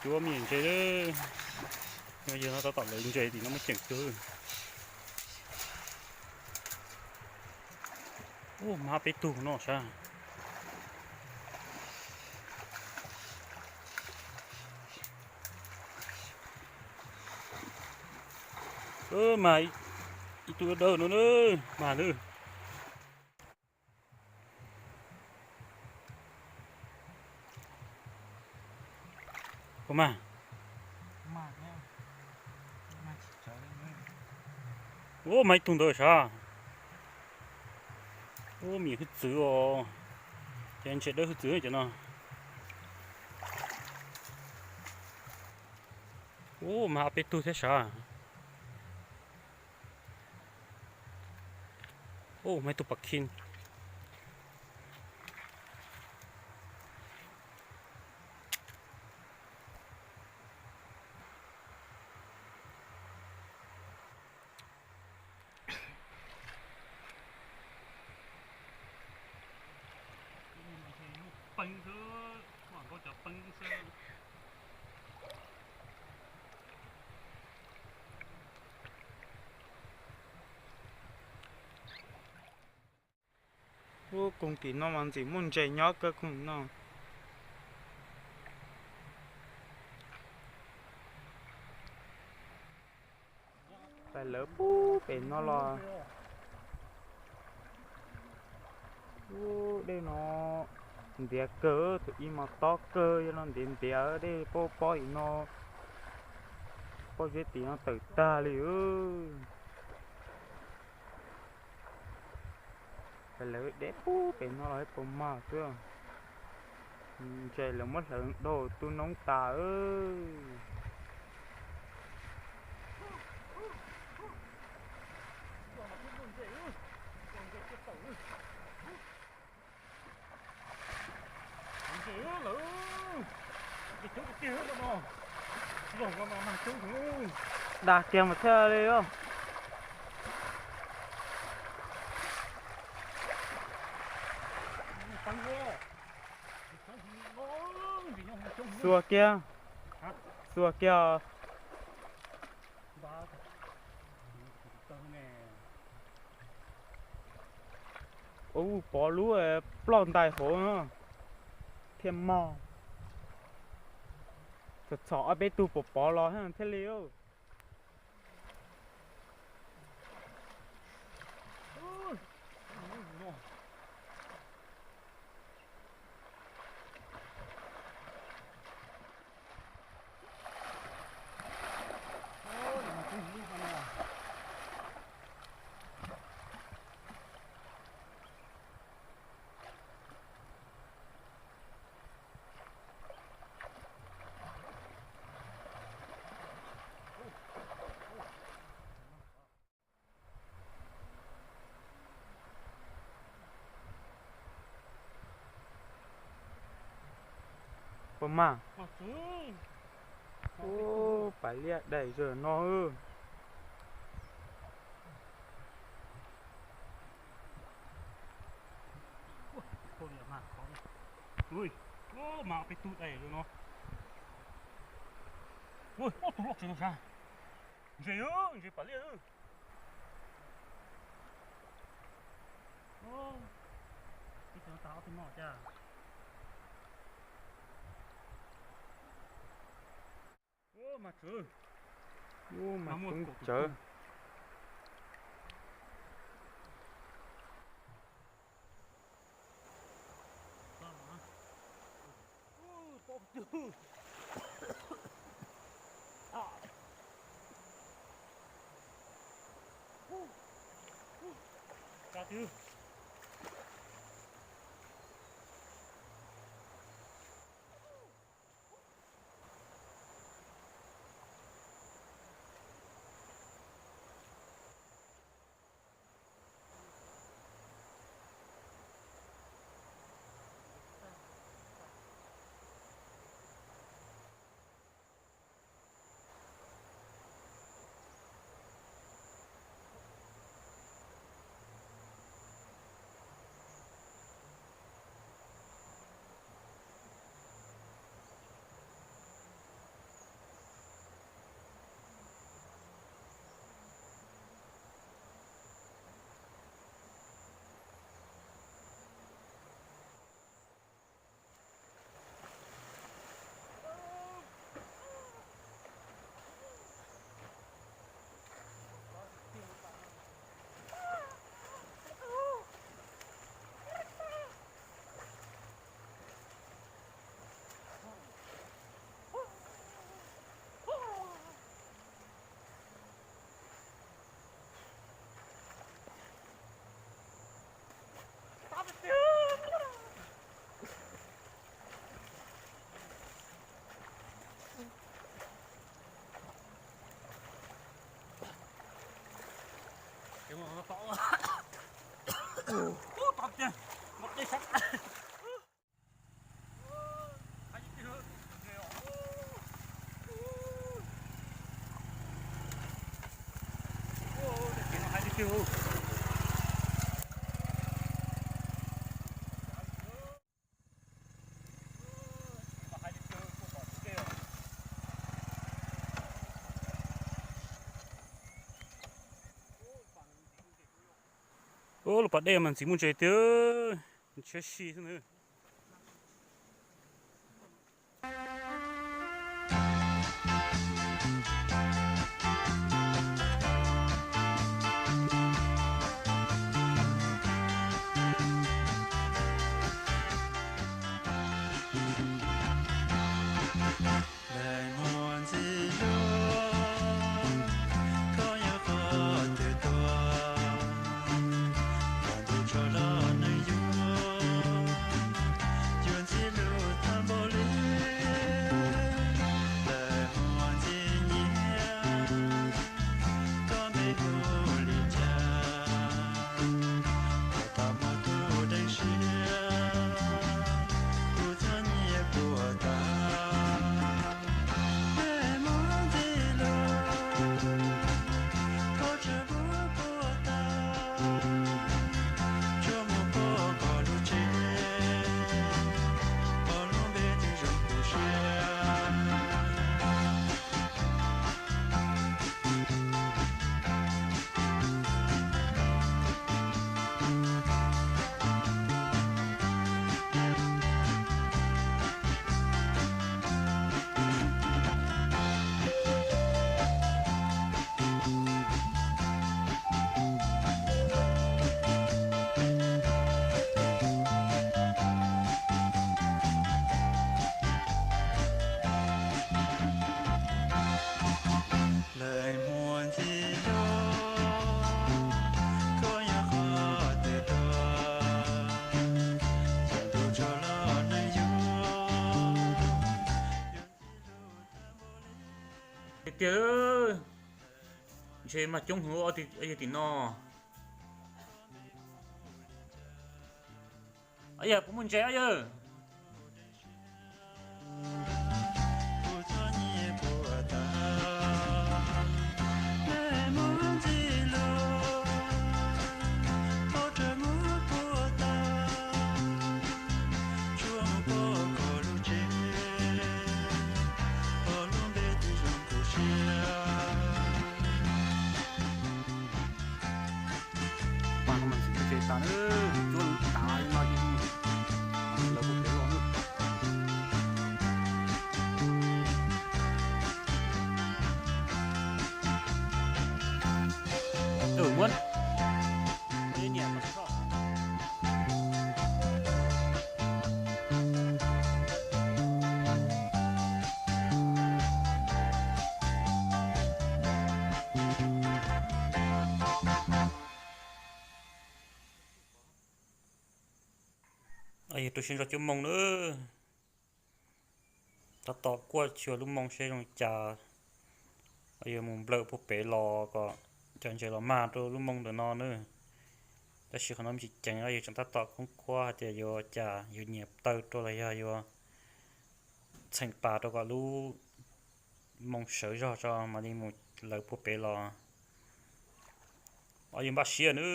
Cuab me ntses, yog no tab tom lawv ntses tim no muaj ceem cuab. Ub, mas peb tug no sab. Mas ib tug dawb no na, mas na. Puas mag? Ub, mas ib tug ntawd sav. Ub, me nyuam hwj txwv os. Ces ntses dawb hwj txwv cov no. Ub, mas ob peb tug thiab sav. Ub, mas ib tug pom khin. Peeb xwb, muaj nkauj cov peeb xwb. Ub, koog tim no mas ntxim muaj ntses nyob kawg koog no. Pais lawv pub pem no los. Ub, dej no ntiav kawg, tus ib mas tob kawg, yog no ntiav ntiav dej pob pob tim no, pob zeb tim no tawm tag li. Pais lawv deb pub pem no los puas mag xwb. Ntses lawv muab hlawv dau tu noob tas. Dag kiag mas thiaj li os. Xuas kiag, xuas kiag. Ua pov lub ploj ntais hauv no thiaj mag. Txhom txhom ob peb tug pov pov los thiaj li. Puas mag? Ub, pas liaj daim zam no. Ub, mas peb tug daim no. Ub, ob tug loj tshaj no sab. Ntses, ntses pas liaj. Ib tug no tag ob tug no cas. Ub, mas tsawv. Ub, mas tsawv. Ub, lub pas dej mas ntxim muaj ntses tiag, tshiab si xwb na. Tiag tiag, ntshe mag coob heev yog tim no. Yawg puas muaj ntses yawg? Mas ntxim ntses tas na, cuab tav li no, lawv kuj pem los na. Muab niam Yog rau siab ntso cuab moo na. Tab tom kuaj xyuas lub moo seb zoo li cas. Yog mus nplawm puag pem los kom cov ntses los mag rau lub moo ntawm no na. Tab sis qhov no me ntsis ceev, yog tseem tab tom khoob khuab hais tias yuav cas, yuav nyias taw rau los yog yuav txheem pas rau kom lub moo sawv zog tso mam li mus lawv puag pem los. Ob yawg npaj siab na.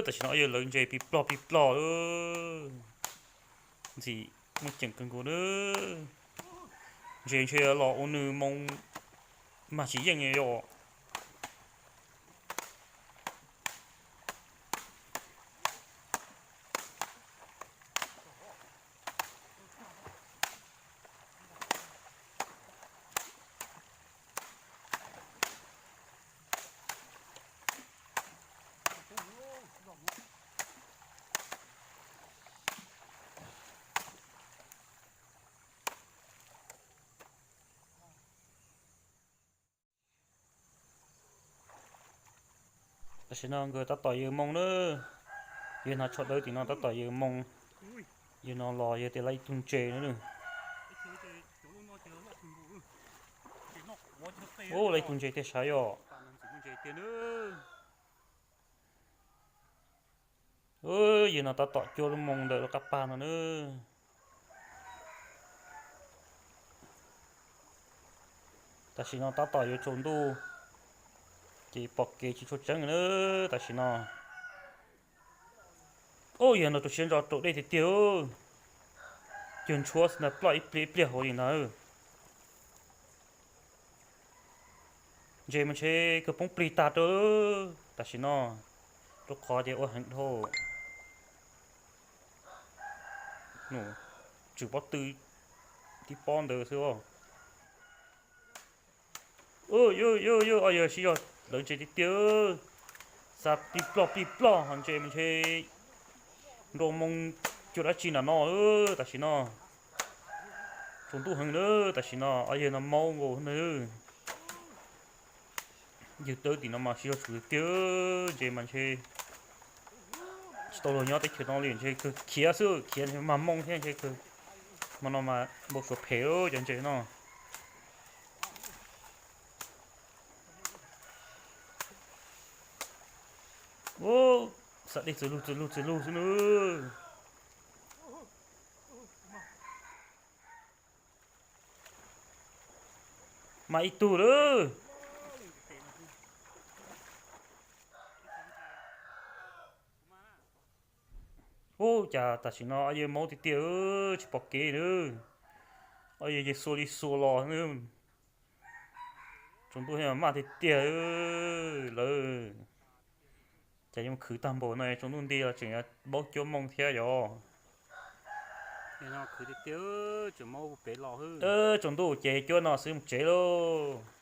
Tam sim no ob yawg lawv ntses pib plog pib plog lawm. Ntxim muaj ceem kawg nkaus na. Ntses ntshe los ua nws moo mag tsis yeej yom. Tam sim no nkawd tab tom yawg moo na. Yawg hnav tsho dawb tim no tab tom yawg moo. Yawg no los yawg tias lawv ib tug ntses na. Ub, lawv ib tug ntses tiag sav yom. Ntxim muaj ntses tiag na. Yawg no tab tom cua lub moo ntawm lub qab pag no na. Tam sim no tab tom yuav tsaus ntuj, ces pom kev tsis tshua tseeb na tam sim no. Ub, yawg no rau siab ntso raus dej tiag tiag. Cuag ntshuab xwb ntag, ploj ib pliag ib pliag hauv li ntag. Ntses mas ntshe kawg poob plig tag rau tam sim no, rau qhov tias ua heev dhau. Tswm pob tw tib pob ntawd xwb. Ub, yawg, yawg, ob yawg siv zog lawv ntses tiag tiag. Xa plig ploj plig ploj ho ntses mas ntshe nrau moo cuag dab tsi nram no tam sim no. Tsaus ntuj heev na tam sim no, ob yawg no maub nkaus na. Yawg dawb tim no mas siv zog tsum tiag tiag, ntses mas ntshe tsis tau luag nyob teb chaws no li, ntshe kawg khiav xwb, khiav ntshe mag moo thiab ntshe kawg. Hmo no mas npau suav phem cov ntses no. Ub, xa dej txwv lug txwv lug txwv lug xwb na. Mas ib tug lawm. Ub, cas tam sim no ob yawg maub tiag tiag, tsis pom kev na. Ob yawg ces xua li xua los. Tsaus ntuj thiab maj tiag tiag lawm. Cas yuav khwv tag npaum no, tsaus ntuj nti los tseem paub cuab moo thiab yog. Khwv tiag tiag, tseem maub pem los. Tsaus ntuj ces cuab no xwb mus tsev lauj.